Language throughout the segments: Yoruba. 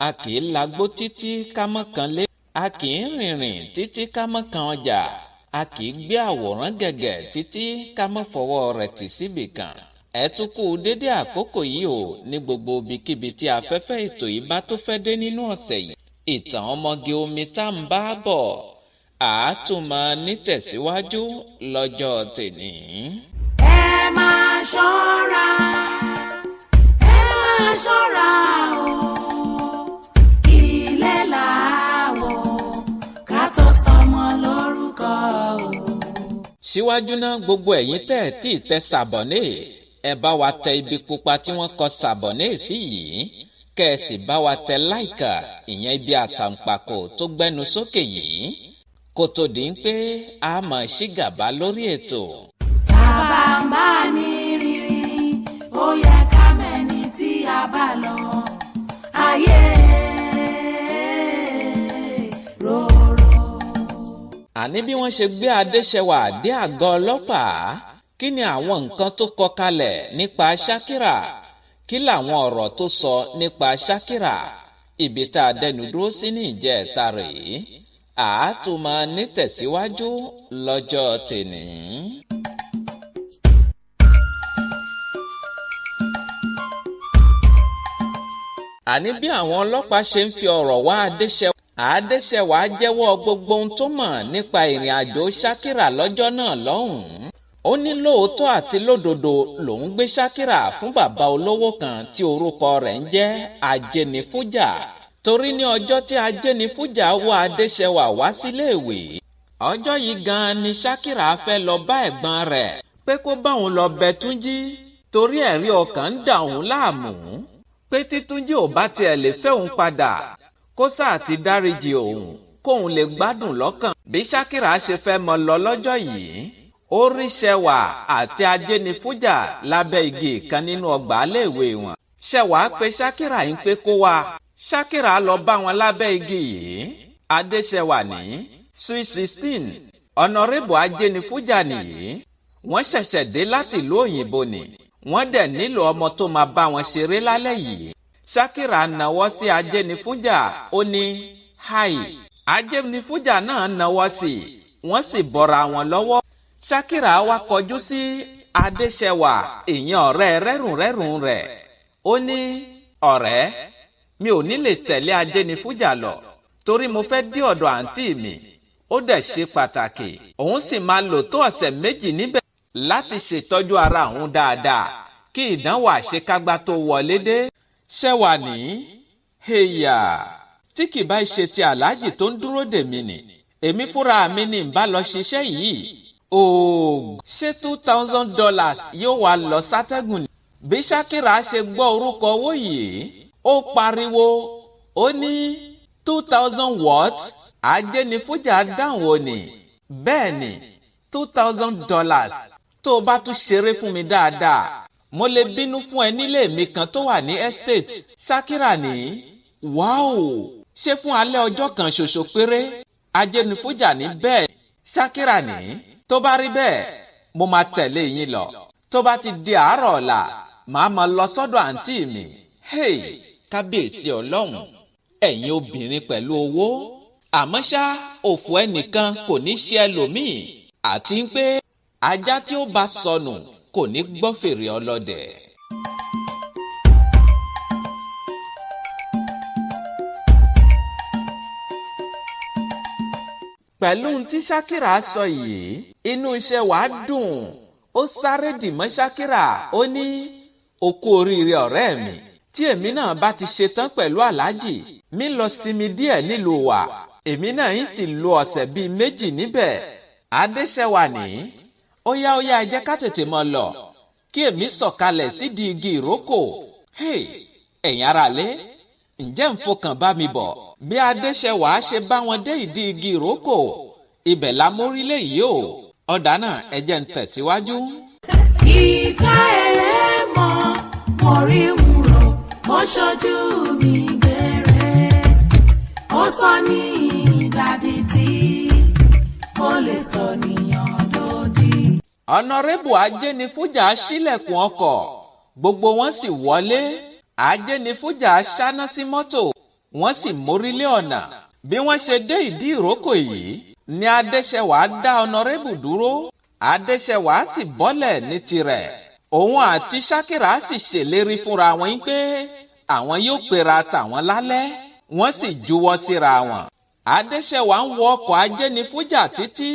A kì í lagbó títí ká mọ́ kan lé, a kì í rìnrìn títí ká mọ́ kan ọjà, a kì í gbé àwòrán gẹ̀gẹ̀ títí ká mọ́ fọwọ́ rẹ̀ tì síbì kan. Ẹ tún kú dédé àkókò yìí o ní gbogbo ibikíbi tí afẹ́fẹ́ ètò yìí bá tó fẹ́ dé nínú ọ̀sẹ̀ yìí. Ìtàn ọmọge omi tá ń bá bọ̀ àátúmọ̀ nítẹ̀síwájú lọ́jọ́ tèní. Ẹ máa ṣọ́ra, ẹ máa ṣọ́ra o, ilé làwọ̀ ká tó sọmọ lórúkọ o. Síwájú náà, gbogbo ẹ̀yin tẹ́ ẹ̀ tí ì tẹ sàbọ̀nì, ẹ bá wa tẹ ibi pupa tí wọ́n kọ sàbọ̀nì sí yìí, kẹ́ ẹ sì bá wa tẹ láìkà, ìyẹn ibi àtàǹpàkò tó gbẹnu sókè yìí, kó tó di ń pé a máa ṣí gàba lórí ètò. Tàbá ń bá ní rírí, ó yẹ ká mẹ́ni tí a bá lọ. Ayé rorò. Àní bí wọ́n ṣe gbé Adéṣẹwà dé àgọ́ ọlọ́pàá, kí ni àwọn nǹkan tó kọ kalẹ̀ nípa Ṣakira? Kí làwọn ọ̀rọ̀ tó sọ nípa Ṣakira? Ibi tá a dẹnu dúró sí ní ìjẹta rèé, àátúmọ̀ nítẹ̀síwájú lọ́jọ́ tèní. Àní bí àwọn ọlọ́pàá ṣe ń fi ọ̀rọ̀ wá Adéṣẹwà, Adéṣẹwà jẹ́wọ́ gbogbo ohun tó mọ̀ nípa ìrìn àjò Ṣakira lọ́jọ́ náà lọ́hùn-ún. Ó ní lóòótọ́ àti lódodo lòún gbé Ṣakira fún bàbá olówó kan tí orúkọ rẹ̀ ń jẹ́ Ajénifújà. Torí ní ọjọ́ tí Ajénifújà wá Adéṣẹwà wá síléèwé, ọjọ́ yìí gan-an ni Ṣakira fẹ́ lọ bá ẹ̀gbọ́n rẹ̀ pé kó bá òun lọ bẹ Túnjí, torí ẹ̀rí ọkàn ń dà òun láàmú pé tí Túnjí ò bá tiẹ̀ lè fẹ́ òun padà, kó sáà ti dáríjì òun kóun lè gbádùn lọ́kàn. Bí Ṣakira ṣe fẹ́ mọ lọ lọ́jọ́ yìí, ó rí Ṣẹwà àti Ajénifújà lábẹ́ igi kan nínú ọgbà iléèwé wọn. Ṣẹwà pé Ṣakira ń pé kó wá. Ṣakira lọ bá wọn lábẹ́ igi yìí. Adéṣẹwà ní Sweet 16, ọ̀nàrẹ́bù Ajénifújà nìyí. Wọ́n ṣẹ̀ṣẹ̀ dé láti ìlú òyìnbó ni. Wọ́n dẹ̀ nílò ọmọ tó máa bá wọn ṣeré lálẹ́ yìí. Ṣakira nawọ́ sí Ajénifújà, ó ní hi. Ajénifújà náà nawọ́ sí i, wọ́n sì bọ́ra wọn lọ́wọ́. Ṣakira wá kọjú sí Adéṣẹwà, ìyẹn ọ̀rẹ́ rẹ́rùnrẹ́rùn rẹ̀. Ó ní ọ̀rẹ́, mi ò ní lè tẹ̀lé Ajénifújà lọ torí mo fẹ́ dé ọ̀dọ̀ àǹtí mi. Ó dẹ̀ ṣe pàtàkì, òun sì máa lò tó ọ̀sẹ̀ méjì níbẹ̀ láti ṣètọ́jú ara òun dáadáa kí ìdánwò àṣekágbá tó wọlé dé. Ṣẹwà ní heya, tí kì bá ṣe ti aláàjì tó ń dúró dè mí nì, èmi fúnra mi ní ń bá lọ ṣiṣẹ́ yìí. Ooo, ṣé $2,000 yóò wá lọ sátẹ́gùn ni? Bí Ṣakira ṣe gbọ́ orúkọ owó yìí, ó pariwo, ó ní 2,000 what? Ajénifújà dáhùn ó ní bẹ́ẹ̀ ni, $2,000. Tó o bá tún ṣeré fún mi dáadáa, mo lè bínú fún ẹ nílé mi kan tó wà ní estate. Ṣakira ní wáò, ṣé fún alẹ́ ọjọ́ kan ṣoṣo péré? Ajénifújà ní bẹ́ẹ̀. Ṣakira ní tó bá rí bẹ́ẹ̀, mo máa tẹ̀lé yín lọ. Tó bá ti di àárọ̀ ọ̀la, màá máa lọ sọ́dọ̀ àǹtí mi. Hey, kábíyèsí ọlọ́run, ẹ̀yin obìnrin pẹ̀lú owó. Àmọ́ ṣá, òfò ẹnìkan kò ní ṣe ẹlòmíì, àti pé ajá tí ó bá sọnù kò ní gbọ́ fèrè ọlọ́dẹ. Pẹ̀lú ohun tí Ṣakira sọ yìí, inú iṣẹ́ wa dùn. Ó sáré dì mọ́ Ṣakira, ó ní o kú oríire ọ̀rẹ́ mi. Tí èmi náà bá ti ṣetán pẹ̀lú aláàjì, mi lọ sinmi díẹ̀ nílùú wa. Èmi náà ń sì lo ọ̀sẹ̀ bíi méjì níbẹ̀. Adéṣẹwà ní ó yá ó yá, ẹ jẹ́ ká tètè mọ́ lọ kí èmi sọ̀kalẹ̀ sídìí igi ìrókò. Hey, ẹ̀yin aráalé, ǹjẹ́ ń fọkàn bá mi bọ̀? Bí Adéṣẹwà ṣe bá wọn dé ìdí igi ìrókò, ibẹ̀ la mórílẹ̀ yìí o. Ọ̀dà náà, ẹ jẹ́ ń tẹ̀síwájú. Ìfẹ́ ẹlẹ́mọ̀ mo rí ń rò, ó ṣojú mi gbẹ̀rẹ̀. Ó sọ ní ìdádì tí ó lè sọ níyàn lòdì. Ọ̀nàrẹ́bù Ajénifújà ṣílẹ̀kùn ọkọ̀, gbogbo wọn sì wọlé. Ajénifújà ṣáná sí mọ́tò. Wọ́n sì mórílé ọ̀nà. Bí wọ́n ṣe dé ìdí ìrókò yìí ni Adéṣẹwà dá ọ̀nàrẹ́bù dúró. Adéṣẹwà sì bọ́lẹ̀ ní tirẹ̀. Òun àti Ṣakira sì ṣèlérí fúnra wọn pé àwọn yóò pera tàwọn lálẹ́. Wọ́n sì juwọ́ síra wọn. Adéṣẹwà ń wọ ọkọ̀ ajénifújà títí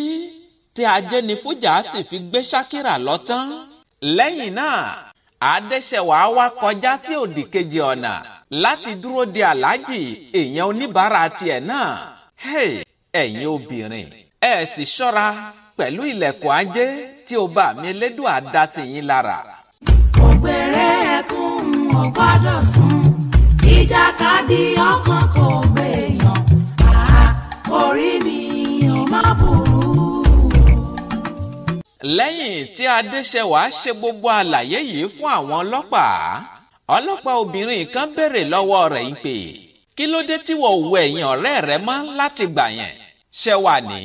tí ajénifújà sì fi gbé Ṣakira lọ tán. Lẹ́yìn náà, Adéṣẹwà wá kọjá sí òdì kejì ọ̀nà láti dúró de aláàjì èèyàn oníbàárà tiẹ̀ náà. Hey, ẹ̀yin obìnrin, ẹ sì ṣọ́ra pẹ̀lú ilẹ̀kùn ajé tí ó bá mi Elédùà dá sí yín lára. Ògbèrè ẹkún ò gbọ́dọ̀ sùn, ìjàkadì ọkàn kò gbèyàn, àá orí mi ò má burú. Lẹ́yìn tí Adéṣẹwà ṣe gbogbo àlàyé yìí fún àwọn ọlọ́pàá, ọlọ́pàá obìnrin kan béèrè lọ́wọ́ rẹ̀ ń pè, kí ló dé tí wọ́n wo ẹ̀yìn ọ̀rẹ́ rẹ̀ mọ́ láti gbà yẹn? Ṣẹwà ní,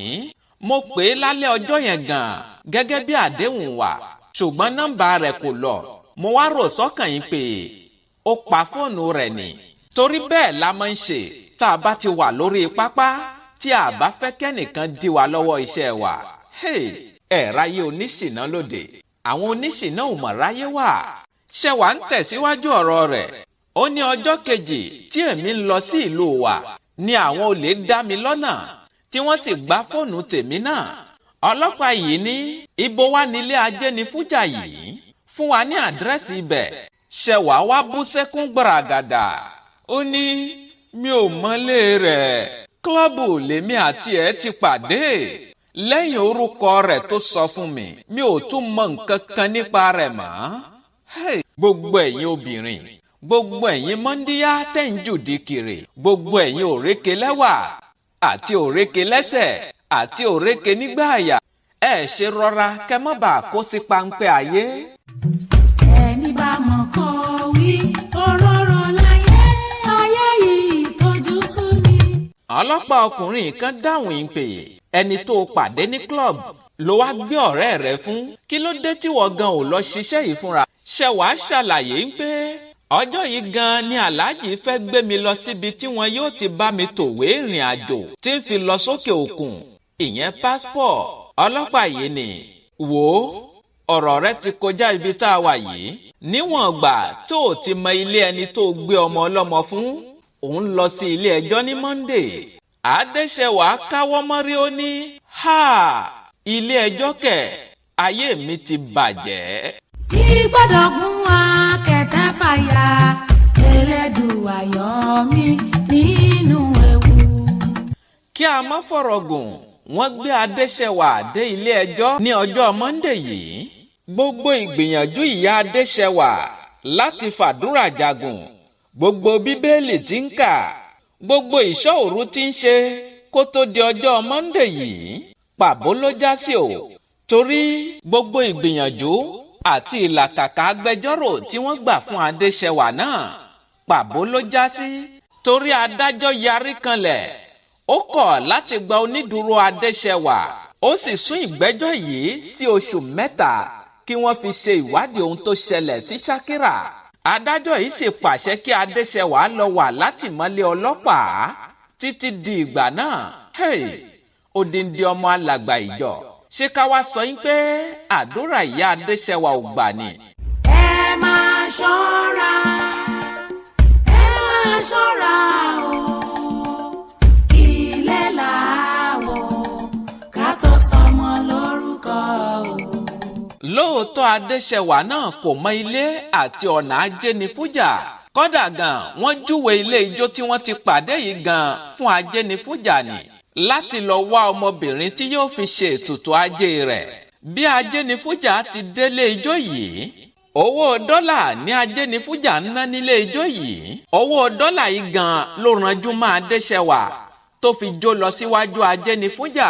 mo pè é lálẹ́ ọjọ́ yẹn gan-an gẹ́gẹ́ bí àdéhùn wa, ṣùgbọ́n nọ́mbà rẹ̀ kò lọ. Mo wá rò sọ́kàn yín pé ó pa fóònù rẹ̀ nì. Torí bẹ́ẹ̀ la máa ń ṣe tá a bá ti wà lórí pápá tí a bá fẹ́ kẹ́nìkan dí wa lọ́wọ́ iṣẹ́ wa. Hey, ẹ̀ ráyé oníṣìná lóde, àwọn oníṣìná ò mọ̀ ráyé wà. Ṣẹwà ń tẹ̀síwájú ọ̀rọ̀ rẹ̀. Ó ní ọjọ́ kejì tí èmi ń lọ sí ìlú wa ni àwọn olè dá mi lọ́nà tí wọ́n sì gbá fóònù tèmi náà. Ọlọ́pàá yìí ní ibo wá nílé ajénifújà yìí, fún wa ní àdírẹ́sì ibẹ̀. Ṣẹwà wá bú sẹ́kún gbàràgàdà. Ó ní mi ò mọlé rẹ̀, klọ́ọ̀bù lèmi àti ẹ̀ ti pàdé. Lẹ́yìn orúkọ rẹ̀ tó sọ fún mi, mi ò tún mọ nǹkan kan nípa rẹ̀ mọ́. Hey, gbogbo ẹ̀yin obìnrin, gbogbo ẹ̀yin mọ́ndíyá tẹ̀ ń jùdí kiri, gbogbo ẹ̀yin òrékè lẹ́wà àti òrékè lẹ́sẹ̀ àti òrékè nígbà àyà, ẹ ṣe rọra kẹ́ má bàa kó sí páńpẹ́ ayé. Ẹni bá mọ̀ kó wí, òróró láyé, ayé yìí tójú sú ni. Ọlọ́pàá ọkùnrin kan dáhùn ìpè, ẹni tó pàdé ní club ló wá gbé ọ̀rẹ́ rẹ̀ fún. Kí ló dé tí wọ́n gan ò lọ ṣiṣẹ́ yìí fúnra? Ṣẹwà ṣàlàyé ń pé ọjọ́ yìí gan ni aláàjì fẹ́ gbé mi lọ síbi tí wọn yóò ti bá mi tòwé ìrìn àjò tí ń fi lọ sókè òkun, ìyẹn pásítọ̀. Ọlọ́pàá yìí ni, wò ó, ọ̀rọ̀ rẹ ti kọjá ibi tá a wà yìí. Níwọ̀n ìgbà tó o ti mọ ilé ẹni tó gbé ọmọ ọlọ́mọ fún, òun lọ sí ilé ẹjọ́ ní Monday. Adéṣẹwà káwọ́ mọ́rí, ó ní ha, ilé ẹjọ́ kẹ̀, ayé mi ti bàjẹ́. Ìgbọ́dọ̀gún akẹ̀tẹ̀ fàyà, Elédùà yọ mí nínú ewu. Kí a má fọ̀rọ̀ gùn, wọ́n gbé Adéṣẹwà dé ilé ẹjọ́ ní ọjọ́ Monday yìí. Gbogbo ìgbìyànjú ìyá Adéṣẹwà láti fàdúrà jagun, gbogbo bíbélì tí ń kà, gbogbo ìṣọ́ òru tí ń ṣe kó tó di ọjọ́ Monday yìí, pàbó ló já sí o. Torí gbogbo ìgbìyànjú àti ìlàkàkà agbẹjọ́rò tí wọ́n gbà fún Adéṣẹwà náà, pàbó ló já sí. Torí adájọ́ yarí kanlẹ̀, ó kọ̀ láti gba onídùúró Adéṣẹwà, ó sì sún ìgbẹ́jọ́ yìí sí oṣù 3 kí wọ́n fi ṣe ìwádìí ohun tó ṣẹlẹ̀ sí Ṣakira. Adájọ́ yìí sì pàṣẹ kí Adéṣẹwà lọ wà látìmọ́lé ọlọ́pàá títí di ìgbà náà. Hey, odindi ọmọ alàgbà ìjọ, ṣé ká wá sọ yín pé àdúrà ìyá Adéṣẹwà ò gbà ni? Ẹ máa ṣọ́ra, ẹ máa ṣọ́ra o, ilé làwọ̀ ká tó sọmọ lórúkọ o. Lóòótọ́ Adéṣẹwà náà kò mọ ilé àti ọ̀nà ajénifújà. Kódà gan, wọ́n júwe ilé ijó tí wọ́n ti pàdé yìí gan fún ajénifújà ni láti lọ wá ọmọbìnrin tí yóò fi ṣe ètùtù ajé rẹ̀. Bí ajénifújà ti délé ijó yìí, owó dọ́là ní ajénifújà ń ná nílé ijó yìí. Owó dọ́là yìí gan ló ranjú mọ́ Adéṣẹwà tó fi jó lọ síwájú ajénifújà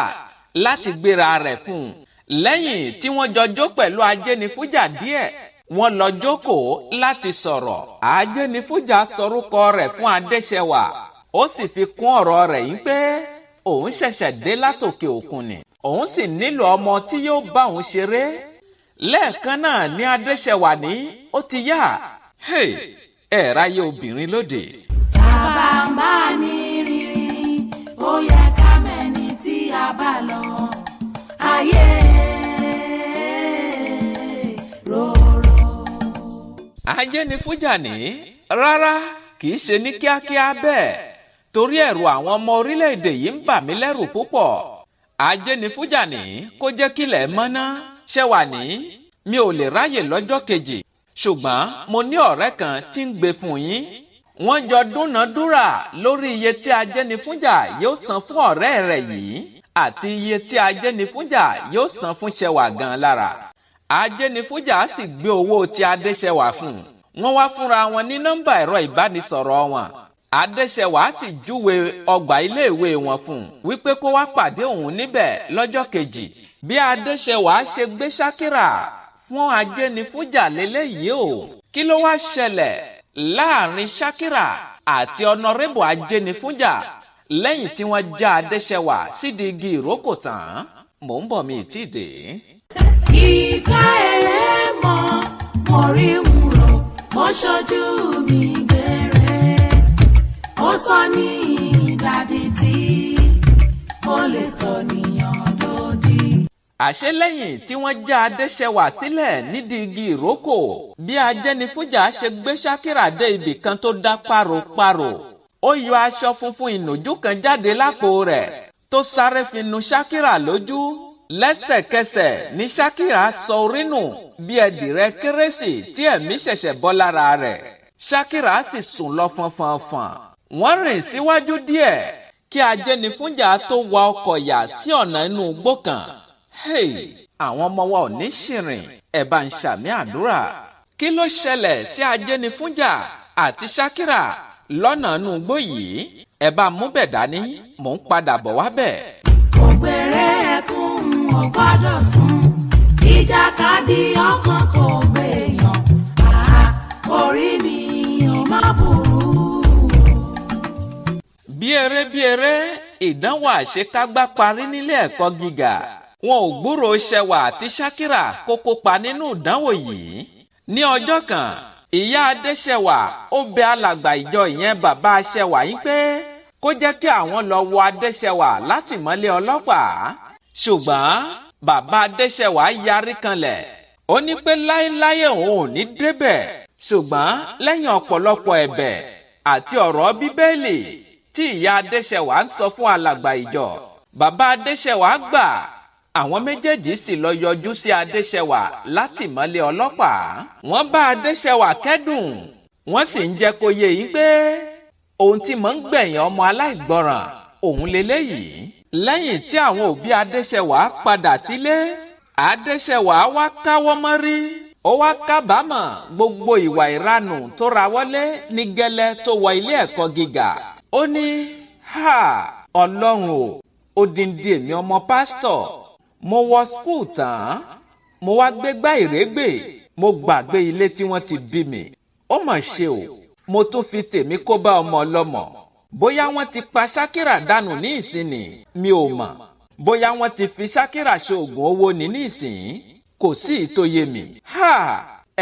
láti gbéra rẹ̀ fún un. Lẹ́yìn tí wọ́n jọ jó pẹ̀lú ajénifújà díẹ̀, wọ́n lọ jókòó láti sọ̀rọ̀. Ajénifújà sọrúkọ rẹ̀ fún Adéṣẹwà, ó sì fi kún ọ̀rọ̀ rẹ̀ yìí pé òun ṣẹ̀ṣẹ̀ dé látòkè òkun ni, òun sì nílò ọmọ tí yóò bá òun ṣeré. Lẹ́ẹ̀kan náà ní Adéṣẹwà ní ó ti yá. Hey, ẹ̀ ráyé obìnrin lóde. Ta Bàbá ń bá ní rìnrìn, ó yẹ ká mẹ́ni tí a bá lọ. Ayé rorò. Ajénifújà ní rárá, kì í ṣe ní kíákíá bẹ́ẹ̀, torí ẹ̀rù àwọn ọmọ orílẹ̀-èdè yìí ń bà mí lẹ́rù púpọ̀. Ajénifújà ní kó jẹ́ kílẹ̀ mọ́ná. Ṣẹ́wà ní mi ò lè ráyè lọ́jọ́ kejì, ṣùgbọ́n mo ní ọ̀rẹ́ kan tí ń gbé fún yín. Wọ́n jọ dúnàádúrà lórí iye tí Ajénifújà yóò san fún ọ̀rẹ́ rẹ̀ yìí àti iye tí Ajénifújà yóò san fún Ṣẹwà gan lára. Ajénifújà sì gbé owó tí Adéṣẹwà fún un. Wọ́n wá fúnra wọn ní nọ́mbà ẹ̀rọ ìbánisọ̀rọ̀ wọn. Adéṣẹwà sì júwe ọgbà iléèwé wọn fún un wípé kó wá pàdé òun níbẹ̀ lọ́jọ́ kejì. Bí Adéṣẹwà ṣe gbé Ṣákírà fún Ajénifújà lélẹ́yìí o, kí ló wá ṣẹlẹ̀ láàrin Ṣákírà àti ọ̀nàrẹ́bù Ajénifújà lẹ́yìn tí wọ́n já Adéṣẹwà sídìí igi ìrókò tán? Mò ń bọ̀, mi ì tí ì dé. Ìfẹ́ ẹlẹ́mọ̀ mo rí ń rò, mo ṣojú mi gbére. Ó sọ ní ìdádì tí ó lè sọ níyàn lódì. Àṣé lẹ́yìn tí wọ́n já Adéṣẹwà sílẹ̀ nídìí igi ìrókò, bí Ajénifújà ṣe gbé Ṣákírà dé ibì kan tó dá páropáro, ó yọ aṣọ funfun ìnùjú kan jáde lápò rẹ̀ tó sáré fi nu Ṣákírà lójú. Lẹ́sẹ̀kẹsẹ̀ ní Ṣákírà sọ orí nù bí ẹdìrẹ kérésì tí ẹ̀mí ṣẹ̀ṣẹ̀ bọ́ lára rẹ̀. Ṣákírà sì sùn lọ fọnfọnfọn. Wọ́n rìn síwájú díẹ̀ kí Ajénifújà tó wa ọkọ̀ yà sí ọ̀nà inú igbó kan. Hey, àwọn ọmọ wa ò ní ṣìrìn, ẹ bá ń ṣàmì àdúrà. Kí ló ṣẹlẹ̀ sí Ajénifújà àti Ṣákírà lọ́nà inú igbó yìí? Ẹ bá mú bẹ̀ dání, mò ń padà bọ̀ wá bẹ̀. Ògbèrè ẹkún ò gbọ́dọ̀ sùn, ìjàkadì ọkàn kò gbèyàn, àá orí mi ò má burú o. Bí eré bí eré, ìdánwò àṣekágbá parí nílé ẹ̀kọ́ gíga. Wọn ò gbúròó Ṣẹwà àti Ṣákírà kó kópa nínú ìdánwò yìí. Ní ọjọ́ kan, ìyá Adéṣẹwà ó bẹ alàgbà ìjọ ìyẹn bàbá Ṣẹwà yín pé kó jẹ́ kí àwọn lọ wo Adéṣẹwà látìmọ́lé ọlọ́pàá. Ṣùgbọ́n bàbá Adéṣẹwà yarí kanlẹ̀. Ó ní pé láéláé òun ò ní débẹ̀. Ṣùgbọ́n lẹ́yìn ọ̀pọ̀lọpọ̀ ẹ̀bẹ̀ àti ọ̀rọ̀ Bíbélì tí ìyá Adéṣẹwà ń sọ fún alàgbà ìjọ, bàbá Adéṣẹwà gbà. Àwọn méjèèjì sì lọ yọjú sí Adéṣẹwà látìmọ́lé ọlọ́pàá. Wọ́n bá Adéṣẹwà kẹ́dùn, wọ́n sì ń jẹ́ kó yé yín pé ohun tí mò ń gbẹ̀yìn ọmọ aláìgbọràn òun leléyìí. Lẹ́yìn tí àwọn òbí Adéṣẹwà padà sílé, Adéṣẹwà wá káwọ́ mọ́rí. Ó wá kábàámọ̀ gbogbo ìwà ìranù tó ra wọlé ní gẹ́lẹ́ tó wọ ilé ẹ̀kọ́ gíga. Ó ní, ha, Ọlọ́run o, odindi èmi ọmọ pásítọ̀, mo wọ skul tán, mo wá gbégbá ìrégbè, mo gbàgbé ilé tí wọ́n ti bí mi. Ó mà ṣe o, mo tún fi tèmi kó bá ọmọ ọlọ́mọ. Bóyá wọ́n ti pa Ṣákírà dànù ní ìsinmi, mi ò mọ̀. Bóyá wọ́n ti fi Ṣákírà ṣe oògùn owó ní nísìn, kò sí ìtòye mi. Ha!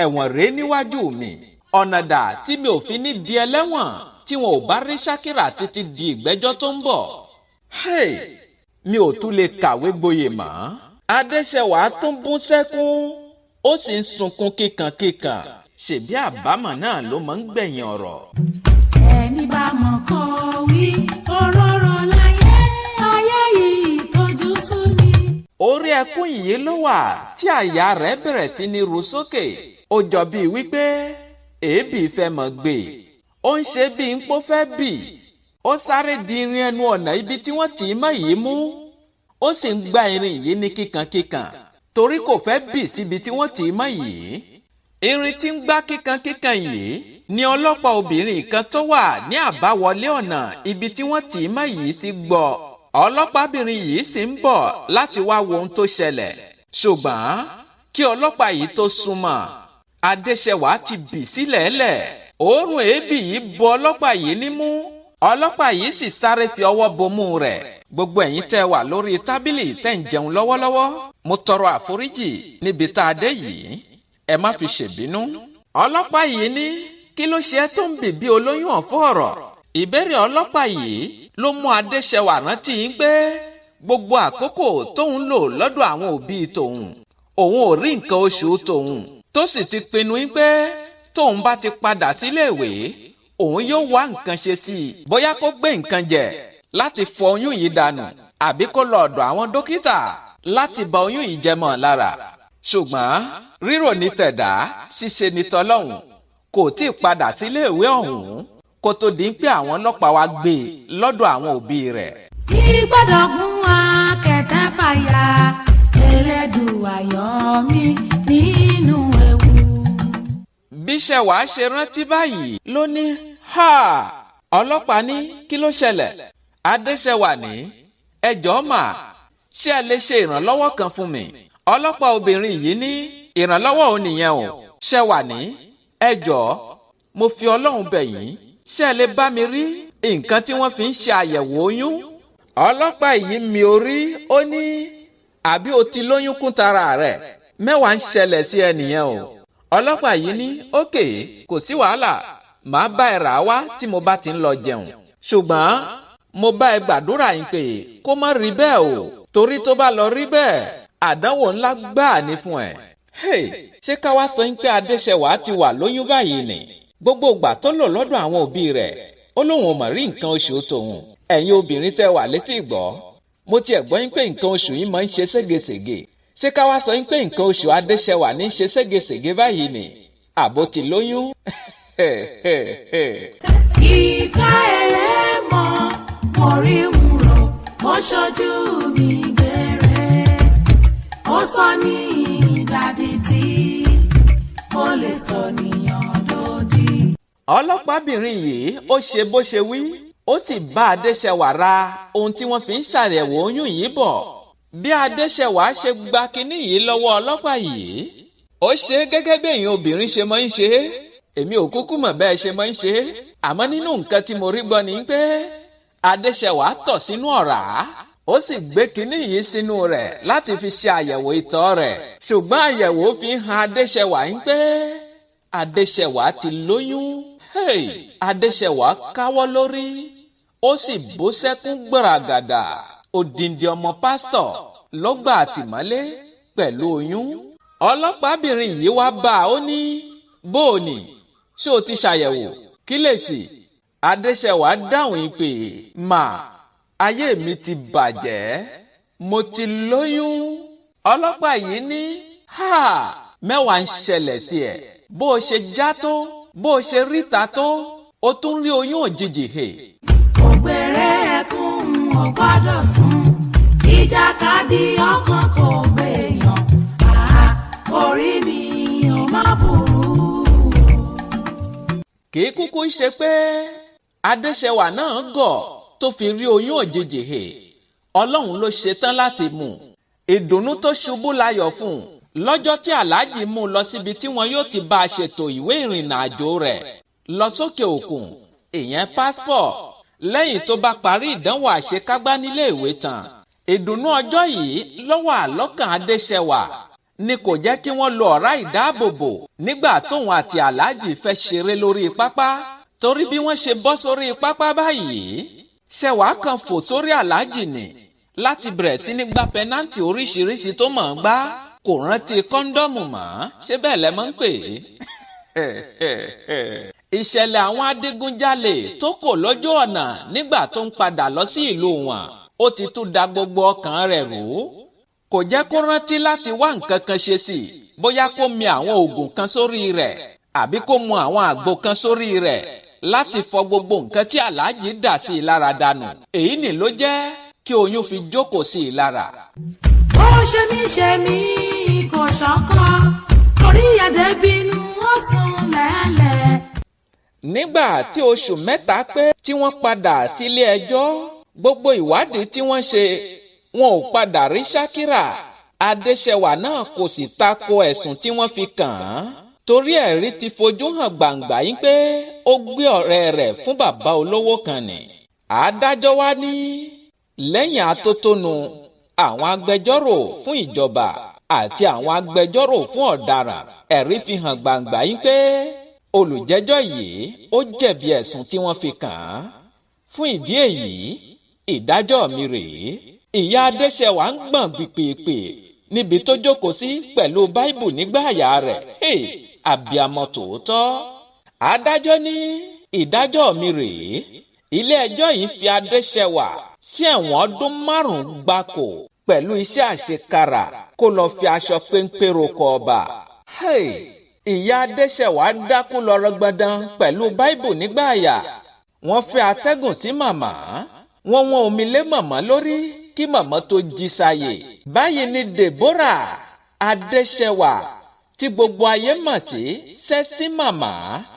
Ẹ̀wọ̀n rèé níwájú mi. Ọ̀nà dà tí mi ò fi ní di ẹlẹ́wọ̀n tí wọn ò bá rí Ṣákírà títí di ìgbẹ́jọ́ tó ń bọ̀. Hey! Mi ò tún lè kàwé gboyè mọ́. Adéṣẹwà tún bú sẹ́kún, ó sì ń sunkún kíkankíkan. Ṣèbí àbámọ̀ náà ló máa ń gbẹ̀yìn ọ̀rọ̀. Ẹni bá mọ̀ kó wí, òróró láyé, ayé yìí tójú sú ni. Orí ẹkún yìí ló wà tí àyà rẹ̀ bẹ̀rẹ̀ sí ní ru sókè. Ó jọ bíi wípé èébì fẹ́ mọ̀ gbé. Ó ń ṣe bíi ń pó fẹ́ bì. Ó sáré di irin ẹnu ọ̀nà ibi tí wọ́n tì í mọ́ yìí mú. Ó sì ń gba irin yìí ní kíkankíkan torí kò fẹ́ bì síbi tí wọ́n tì í mọ́ yìí. Irin tí ń gbá kíkankíkan yìí ni ọlọ́pàá obìnrin kan tó wà ní àbáwọlé ọ̀nà ibi tí wọ́n tì í mọ́ yìí sí gbọ́. Ọlọ́pàábìnrin yìí sì ń bọ̀ láti wá wo ohun tó ṣẹlẹ̀. Ṣùgbọ́n kí ọlọ́pàá yìí tó súnmọ́, Adéṣẹwà ti bì sílẹ̀ẹ́lẹ̀. Òórùn èébì yìí bọ ọlọ́pàá yìí nímú. Ọlọ́pàá yìí sì sáré fi ọwọ́ bomú rẹ̀. Gbogbo ẹ̀yin tẹ́ wà lórí tábìlì tẹ́ ń jẹun lọ́wọ́lọ́wọ́, mo tọrọ àforíjì níbi tá a dé yìí. Ẹ má fi ṣèbínú. Ọlọ́pàá yìí ní kí ló ṣe é tó ń bì bí olóyún ọ̀fọ́ ọ̀rọ̀. Ìbéèrè ọlọ́pàá yìí ló mú Adéṣẹwà rántí pé gbogbo àkókò tóun lò lọ́dọ̀ àwọn òbí tòun, òun ò rí nǹkan oṣù tòun, tó sì ti pinnu pé tóun bá ti padà síléèwé òun yóò wá nǹkan ṣe sí i, bóyá kó gbé nǹkan jẹ láti fọ oyún yìí dànù àbí kó lọ ọ̀dọ̀ àwọn dókítà láti bà oyún yìí jẹ́ mọ́ lára. Ṣùgbọ́n rírò ní tẹ̀dá, ṣíṣe ní tọlọ́hun, kò tí ì padà síléèwé ọ̀hún kó tó di pé àwọn ọlọ́pàá wá gbé e lọ́dọ̀ àwọn òbí rẹ̀. Ìgbọ́dọ̀gún akẹ̀tẹ̀ fàyà, Elédùà yọ mí nínú ewu. Bí Ṣẹ̀wá ṣe rántí báyìí ló ní ha! Ọlọ́pàá ní kí ló ṣẹlẹ̀? Adéṣẹwà ní ẹjọ́ mà, ṣé ẹ lè ṣe ìrànlọ́wọ́ kan fún mi? Ọlọ́pàá obìnrin yìí ní ìrànlọ́wọ́ òun nìyẹn o. Ṣẹ̀wà ní ẹjọ́, mo fi Ọlọ́run bẹ̀ yín, ṣé ẹ lè bá mi rí nǹkan tí wọ́n fi ń ṣe àyẹ̀wò oyún? Ọlọ́pàá yìí mi orí, ó ní àbí o ti lóyún kún tara rẹ̀, mẹ́wàá ń ṣẹlẹ̀ sí ẹ nìyẹn o. Ọlọ́pàá yìí ní ókè, kò sí wàhálà, màá bá ẹ rà wá tí mo bá ti ń lọ jẹun. Ṣùgbọ́n mo bá ẹ gbàdúrà yín pé kó má rí bẹ́ẹ̀ o, torí tó bá lọ rí bẹ́ẹ̀, àdánwò ńlá gbáà ní fún ẹ. Hey, ṣé ká wá sọ pé Adéṣẹwà ti wà lóyún báyìí ni? Gbogbo ìgbà tó lò lọ́dọ̀ àwọn òbí rẹ̀, ó lóun ò mọ̀ rí nǹkan oṣù tòun. Ẹ̀yin obìnrin tẹ́ wà létí ìgbọ́, mo tiẹ̀ gbọ́ yín pé nǹkan oṣù yín máa ń ṣe ségesège. Ṣé ká wá sọ yín pé nǹkan oṣù Adéṣẹwà ní ṣe ségesège báyìí ni? Àbó ti lóyún? Ìfẹ́ ẹlẹ́mọ̀ mo rí wúrò, mo ṣojú mi gbére. Ó sọ ní ìdádì tí ó lè sọ níyàn lòdì. Ọlọ́pàábìnrin yìí ó ṣe bó ṣe wí, ó sì bá Adéṣẹwà ra ohun tí wọ́n fi ń ṣàyẹ̀wò oyún yìí bọ̀. Bí Adéṣẹwà ṣe gba kinní yìí lọ́wọ́ ọlọ́pàá yìí, ó ṣe gẹ́gẹ́ bí èèyàn obìnrin ṣe máa ń ṣe é. Èmi ò kúkú mọ̀ bẹ́ẹ̀ ṣe máa ń ṣe é, àmọ́ nínú nǹkan tí mo rí gbọ́ ni pé Adéṣẹwà tọ̀ sínú ọ̀rá, ó sì gbé kinní yìí sínú rẹ̀ láti fi ṣe àyẹ̀wò ìtọ̀ rẹ̀. Ṣùgbọ́n àyẹ̀wò fi hàn Adéṣẹwà ń pé Adéṣẹwà ti lóyún. Hey, Adéṣẹwà káwọ́ lórí, ó sì bú sẹ́kún gbọ̀ràgàdà. Òdìndín ọmọ pásítọ̀ ló gbà àtìmọ́lé pẹ̀lú oyún. Ọlọ́pàábìnrin yìí wá bá a, ó ní bóòní, ṣé o ti ṣàyẹ̀wò? Kí lè sì? Adéṣẹwà dáhùn ìpè, mà, ayé mi ti bàjẹ́, mo ti lóyún. Ọlọ́pàá yìí ní ha! Mẹ́wàá ń ṣẹlẹ̀ sí ẹ. Bó o ṣe já tó, bó o ṣe ríta tó, o tún rí oyún òjijì hè. Ògbèrè ẹkún ò gbọ́dọ̀ sùn, ìjàkadì ọkàn kò gbèyàn, àá orí mi ò má burú. Kì í kúkú ṣe pé Adéṣẹwà náà gọ̀ tó fi rí oyún òjijì hè. Ọlọ́run ló ṣetán láti mú. Ìdùnnú tó ṣubú láyọ̀ fún un lọ́jọ́ tí Aláàjì mú un lọ síbi tí wọn yóò ti bá a ṣètò ìwé ìrìnnà àjò rẹ̀ lọ sókè òkun, ìyẹn passport, lẹ́yìn tó bá parí ìdánwò àṣekágbá nílé ìwé tán. Ìdùnnú ọjọ́ yìí ló wà lọ́kàn Adéṣẹwà ni kò jẹ́ kí wọ́n lo ọ̀rá ìdáàbòbò nígbà tóun àti Aláàjì fẹ́ ṣeré lórí pápá. Torí bí wọ́n ṣe bọ́ sórí pápá báyìí, Ṣẹ̀wá kan fò sórí Aláàjì ni láti bẹ̀rẹ̀ sí ní gba pẹ́nántì oríṣiríṣi tó mọ̀ ń gbá. Kò rántí kọ́ńdọ́ọ̀mù mọ́, ṣé bẹ́ẹ̀ lẹ mọ́ ń pè é? Ìṣẹ̀lẹ̀ àwọn adigunjalè tó kò lójú ọ̀nà nígbà tó ń padà lọ sí ìlú wọn, ó ti tún da gbogbo ọkàn rẹ̀ rú. Kò jẹ́ kó rántí láti wá nǹkan kan ṣe sí i, bóyá kó mi àwọn oògùn kan sórí rẹ̀ àbí kó mu àwọn àgbo kan sórí rẹ̀ láti fọ gbogbo nǹkan tí Aláàjì dà sí i lára dànù. Èyí ni ló jẹ́ kí oyún fi jókòó sí i lára. Ó ṣe mí ṣe mí kò ṣọ́kọ́, orí ẹ̀dẹ̀ bínú ó sùn lẹ́lẹ̀. Nígbà tí oṣù mẹ́ta pé tí wọ́n padà sílé ẹjọ́, gbogbo ìwádìí tí wọ́n ṣe, wọn ò padà rí Ṣakira. Adéṣẹwà náà kò sì tako ẹ̀sùn tí wọ́n fi kàn án, torí ẹ̀rí ti fojú hàn gbàǹgbà yín pé ó gbé ọ̀rẹ́ rẹ̀ fún bàbá olówó kan ni. Adájọ́ wá ní lẹ́yìn atótónu àwọn agbẹjọ́rò fún ìjọba àti àwọn agbẹjọ́rò fún ọ̀daràn, ẹ̀rí fi hàn gbàǹgbà yín pé olùjẹ́jọ́ yìí ó jẹ̀bi ẹ̀sùn tí wọ́n fi kàn án. Fún ìdí èyí, ìdájọ́ mi rèé. Ìyá Adéṣẹwà ń gbọ̀n gbìpìpì níbi tó jókòó sí pẹ̀lú Báíbù nígbà àyà rẹ̀. Hey, àbíamọ tòótọ́. Adájọ́ ní ìdájọ́ mi rèé. Ilé-ẹjọ́ yìí fi Adéṣẹwà sí ẹ̀wọ̀n ọdún 5 gbáko pẹ̀lú iṣẹ́ àṣekára kó lọ fi aṣọ péńpé roko ọba. Hey, ìyá Adéṣẹwà dákú lọ rọgbọdán pẹ̀lú Báíbù nígbà àyà. Wọ́n fẹ́ atẹ́gùn sí màmá. Wọ́n wọ́n omi lé màmá lórí kí màmá tó jí sáyè. Báyìí ni Deborah Adéṣẹwà tí gbogbo ayé mọ̀ sí Sẹ́sí Màmá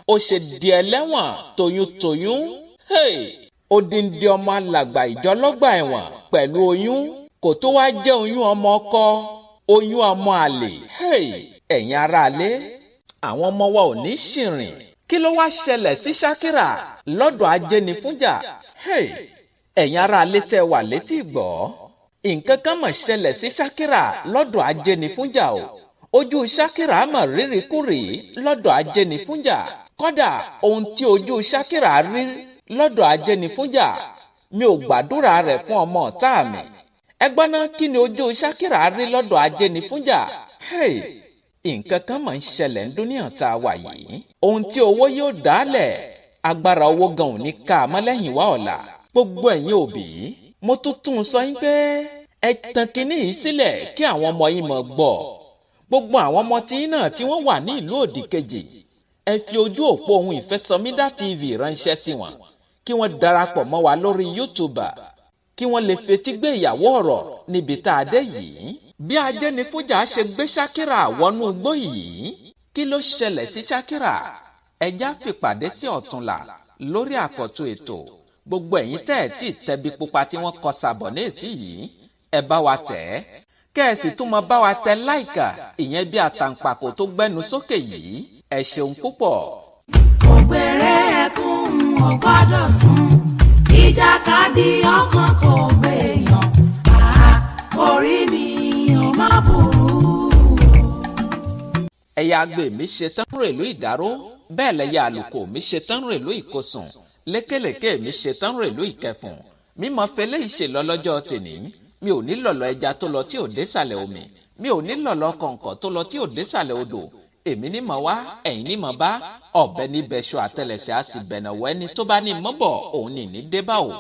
ó ṣe di ẹlẹ́wọ̀n toyúntoyún. Hey! Odindi ọmọ alàgbà ìjọlọ́gbà ẹ̀wọ̀n pẹ̀lú oyún kò tó wá jẹ́ oyún ọmọ ọkọ, oyún ọmọ àlè. Hey! Ẹ̀yin aráalé, àwọn ọmọ wa ò ní ṣìrìn. Kí ló wá ṣẹlẹ̀ sí Shakira lọ́dọ̀ ajénifúnjà? Hey! Ẹ̀yin aráalé tẹ́ wà létí ìgbọ́, nǹkan kan mọ̀ ṣẹlẹ̀ sí Shakira lọ́dọ̀ ajénifúnjà o. Ojú Shakira mọ̀ rírikúrì lọ́dọ̀ ajénifúnjà. Kódà ohun tí ojú Shakira rí lọ́dọ̀ ajénifúnjà, mi ò gbàdúrà rẹ̀ fún ọmọ ọ̀tá mi. Ẹgbọ́n náà, kí ni ojú Shakira rí lọ́dọ̀ ajénifúnjà? Hey! Nǹkan kan mọ̀ ń ṣẹlẹ̀ ń dúníyàn tá a wà yìí. Ohun tí owó yóò dálẹ̀, agbára owó gan ò ní ká a mọ́ lẹ́yìn wá ọ̀la. Gbogbo ẹ̀yin òbí, mo tún tún sọ yín pé ẹ tan kinní yìí sílẹ̀ kí àwọn ọmọ yín mọ̀ gbọ́. Gbogbo àwọn ọmọ tí náà tí wọ́n wà ní ìlú òdì kejì, ẹ fi ojú òpó ohun Ìfẹ́sọmídà TV ránṣẹ́ sí wọn kí wọ́n darapọ̀ mọ́ wa lórí YouTube kí wọ́n lè fetí gbé ìyàwó ọ̀rọ̀ níbi tá a dé yìí. Bí ajénifújà ṣe gbé Shakira wọnú igbó yìí, kí ló ṣẹlẹ̀ sí Shakira? Ẹja fìpàdé sí ọ̀túnla lórí àkọ́tún ètò. Gbogbo ẹ̀yin tẹ́ ẹ̀ tí tẹbi pupa tí wọ́n kọ sàbọ̀ ní èsì yìí, ẹ bá wa tẹ̀ ẹ́. Kẹ́ẹ̀sì tún mọ bá wa tẹ láìkà, ìyẹn bí àtàǹpàkò tó gbẹ́nu sókè yìí. Ẹ ṣeun púpọ̀. Ògbèrè ẹkún ò gbọ́dọ̀ sùn, ìjàkadì ọkàn kò gbèyàn, àá orí mi ò má burú. Ẹ̀yà àgbè mi ṣe tán rèlú ìdáró, bẹ́ẹ̀ lẹ́yà àlùkò mi ṣe tán rèlú ìkosùn, lékèlékè mi ṣe tán rèlú ìkẹfùn. Mímọ fẹlẹ́ ìṣe lọ́lọ́jọ́ tèní, mi ò ní lọ̀lọ̀ ẹja tó lọ tí ò désàlẹ̀ omi, mi ò ní lọ̀lọ̀ kọ̀ǹkọ̀ tó lọ tí ò désàlẹ̀ odò. Èmi ní mọ̀ wá, ẹ̀yin ní mọ̀ bá, ọ̀bẹ ní bẹṣọ àtẹlẹsẹ̀ á sì bẹ̀nà wọ ẹni tó bá ní mọ́bọ̀ òun ní ní débà o.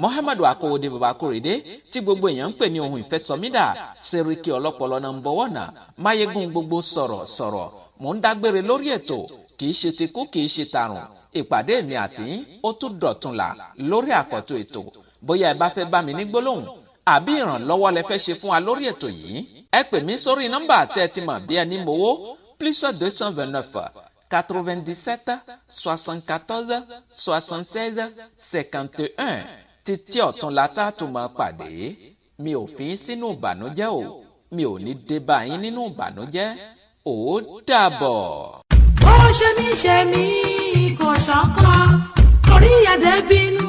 Muhammadu Akowode Baba Akorede tí gbogbo èèyàn ń pè ní ohun Ìfẹ́sọmídà, Seriki ọlọ́pọlọ náà ń bọ̀wọ̀ náà, máyégún gbogbo sọ̀rọ̀ sọ̀rọ̀. Mò ń dágbére lórí ètò, kì í ṣe tikú kì í ṣe tàrùn. Ìpàdé mi àti yín ó tún dọ̀tunla lórí àkọ́tún ètò. Bóyá ẹ bá fẹ́ bá mi ní gbólóhùn àbí ìrànlọ́wọ́ lẹ fẹ́ ṣe fún wa lórí ètò yìí, ẹ pè mí sórí nọ́mbà tẹ́ ẹ ti mọ̀ bí ẹni mowó +229 97 74 76 51 títí ọ̀túnla tá a tún máa pàdé. Mi ò fi sínú ìbànújẹ́ o, mi ò ní dé bá yín nínú ìbànújẹ́. Ó dàbọ̀. Ó ṣe mí ṣe mí kò ṣọ̀kan, orí ẹ̀dẹ̀ bínú.